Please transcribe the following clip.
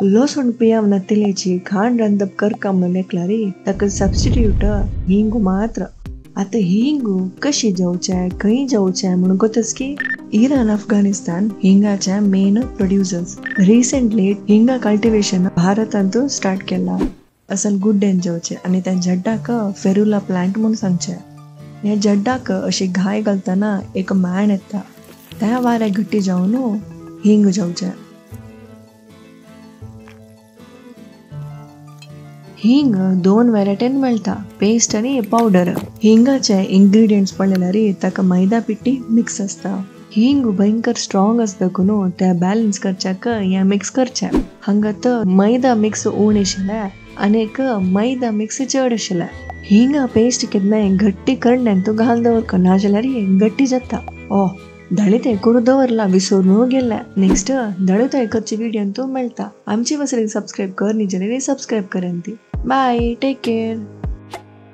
लसूण पियाव नातिल्याची खाण रांदप करका म्हणून एकलारी ताका सबस्टिट्यूट हिंग मात्र. आता हिंग कशी जावचे खंय जावचे म्हणून गोतस की इराण अफगाणिस्तान हिंगाचे मेन प्रोड्युसर्स. रिसेंटली हिंगा कल्टिवेशन भारतांत स्टार्ट केला. असल गुड्डेन जावचे आनी त्या झड्डाक फेरुला प्लांट म्हणून सांगचे. ह्या झड्डाक अशी घाय घालतना एक माण येता, त्या वाऱ्या घट्टी जावन हिंग जावचे. हिंग दोन व्हेरायटीन मेळटा, पेस्ट आनी पावडर. हिंगाचे इंग्रेडियंट्स पळयल्यार ताका मैदा पिट्टी मिक्स आसता. हिंग भयंकर स्ट्रॉंग आसता देखून त्या बॅलन्स करच्याक हें मिक्स करचें. हांगा तर मैदा मिक्स उण आशिल्लें आनी एक मैदा मिक्स चड आशिल्लें. हिंगा पेस्ट केन्नाय घट्टी करण्यान तूं घाल दवर, नाजाल्यार घट्टी जाता. ओ दळितय करून दवरला विसरून गेले. नेक्स्ट दळितय करचे व्हिडिओ तूं मेळटा. आमची वसरी सबस्क्रायब कर, नी जाल्यार सबस्क्रायब करेन ती. Bye, take care.